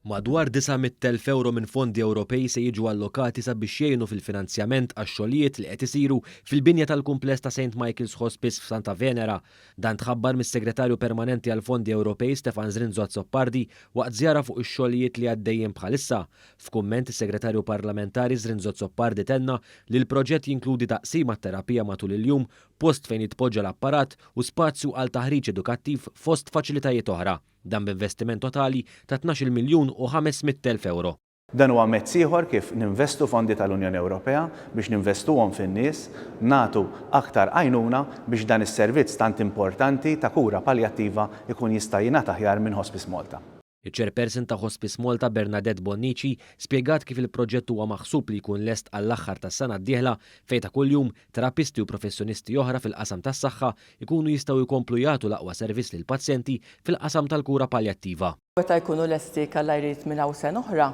Madwar 900,000 ewro minn fondi Ewropej se jiġu allokati sabiex jgħinu fil-finanzjament għax-xogħlijiet li qed isiru fil-binja tal-kumpless ta' St Michael's Hospice f'Santa Venera. Dan tħabbar mis-Segretarju Permanenti għall-Fondi Ewropej Stefan Zrinzo Azzopardi waqt żjara fuq ix-xogħlijiet li għaddejjin bħalissa. F'kumment is-Segretarju Parlamentari Zrinzo Azzopardi tenna li l-proġett jinkludi taqsima terapija matul il-jum, post fejn jitpoġġa l-apparat u spazju għal taħriġ edukattiv fost faċilitajiet oħra. Dan b'investiment totali ta' 12 miljun u 500,000 euro. Dan huwa mezz ieħor kif ninvestu fondi tal-Unjoni Ewropea biex ninvestuhom fin-nies, nagħtu aktar għajnuna biex dan is-servizz tant importanti ta' kura paljattiva jkun jista' jingħata aħjar minn Hospice Malta. Iċ-Chairperson ta' Hospice Malta Bernadette Bonnici spjegat kif il-proġett huwa maħsub li jkun lest għall-aħħar tas-sena d-dieħla fejn ta' kuljum terapisti u professjonisti oħra fil-qasam tas-saħħa jkunu jistgħu jkomplu jagħtu l-aqwa servizz lill-pazjenti fil-qasam tal-kura paljattiva. Meta jkunu lesti kalla jrid minn hawn sena oħra,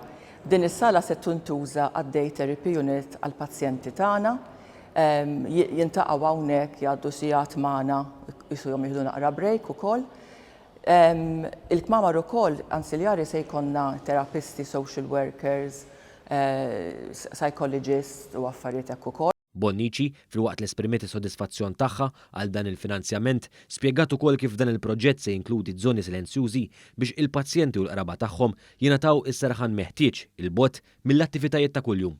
din is-sala se tintuża għad-day therapy unit għall-pazjenti tagħna. Jiltaqgħu hawnhekk jgħaddu sigħat magħna, jisuhom jieħdu naqra break ukoll. Il-kmamar ukoll ansiljari se jkollna terapisti, social workers, psychologists u affarijiet hekk ukoll. Bonnici, filwaqt li esprimiet is-sodisfazzjon tagħha għal dan il-finanzjament, spjegat ukoll kif dan il-proġett se jinkludi żoni silenzjużi biex il-pazjenti u l-qraba tagħhom jingħataw is-serħan meħtieġ 'il bogħod mill-attivitajiet ta' kuljum.